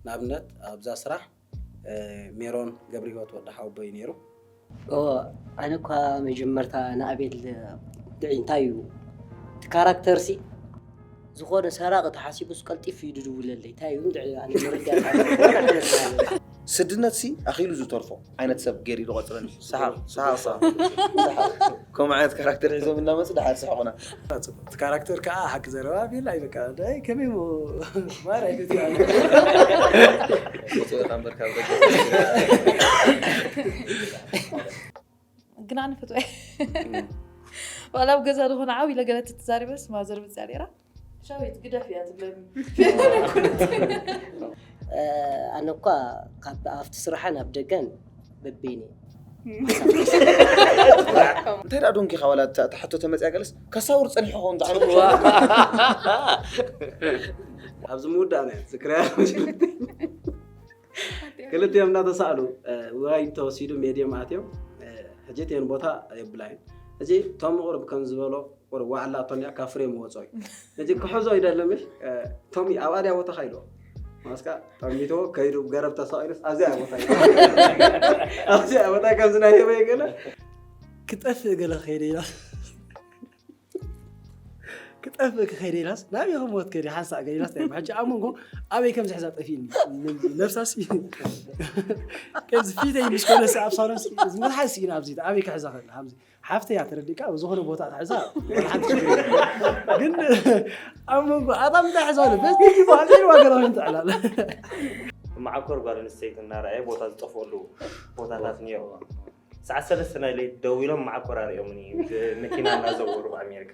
ንኣብነት ኣብዛ ስራሕ ሜሮን ገብረሂወት ወዲ ሓወቦይ ነይሩ። ኣነ እኳ መጀመርታ ንኣቤል ድዒ እንታይ እዩ እቲ ካራክተር ሲ ዝኾነ ሰራቂ ተሓሲቡስ ቀልጢፍ እዩ ድድውለለይ እንታይ እዩ ድዒ ኣነ መረዳእ ስድነት ሲ ኣኺሉ ዝተርፎ ዓይነት ሰብ ገይሩ ዝቆፅረኒ ሰሓቕ ሰሓቕ ሰሓቕ ሰሓቕ ከምኡ ዓይነት ካራክተር ሒዞም እናመፁ ድሓር ሰሕቑና እቲ ካራክተር ከዓ ሓቂ ዘረባ ቤላ እዩ በቃ ዳይ ከመይ ሞ ማር ኣይነት ወፅኦ ኢኻ እምበር ካብ ደገ ግን ኣነ ፈትዋ ዋላ ኣብ ገዛ ዝኾነ ዓው ኢለ ገለ ትትዛሪበስ ማዘር መፅያ ነይራ ሻዊት ግደፍ እያ ትብለኒ ኣነ እኳ ካብ ኣብቲ ስራሕን ኣብ ደገን በበይነ እንታይ ደኣ ዶንኪኻ ዋላ እታ እታ ሕቶ ተመፅያ ገለስ ከሳውር ፀኒሑ ኸውን ዝዓይነቱ ኣብዚ ምውዳእ ናይ ዝክርያ ክልቲኦም እናተሳእሉ ዋይ ተወሲዱ ሜድዮም ኣትዮም ሕጂ እቲአን ቦታ የብላይን ሕጂ ቶም ቁርብ ከም ዝበሎ ቁርብ ዋዕላ ኣቶኒያ ካብ ፍሬም ወፅኦ እዩ ሕጂ ክሕዞ ይደለ ምሽ ቶሚ ኣብ ኣድያ ቦታ ካይዶ ማስካ ጠሚቶ ከይዱ ገረብ ተሳቂሉስ ኣብዚኣ ቦታ ኣብዚኣ ቦታ ከምዚ ናይ ህበይ ገለ ክጠፍእ ገለ ከይደ ኢላስ ክጠፍእ ክኸይደ ኢላስ ናበይ ክሞት ከይደ ሓንሳእ ገለ ኢላስ ናይ ሕጂ ኣብ መንጎ ኣበይ ከም ዝሕዛ ጠፊእኒ ነብሳስ ከምዚ ፊተይ ምስ ኮነስ ኣብ ሳሎን ምትሓዝ ስኢና ኣብዚ ኣበይ ክሕዛ ከላ ሓፍተይ እያ ተረዲእካ ኣብ ዝኾነ ቦታ ትሕዛ ሓንቲ ችግር የለን። ግን ኣብ መንጎ ኣታ ምንታይ ሕዛ ለ በዚ ይባል ዋገራ ምንትዕላል መዓኮር ጓል ኣንስተይቲ እናረኣየ ቦታ ዝጠፍኣሉ ቦታታት ነይሩ ሰዓት ሰለስተ ናይ ለይት ደው ኢሎም መዓኮር ኣርእዮምኒ መኪና እናዘወሩ ኣብ ኣሜሪካ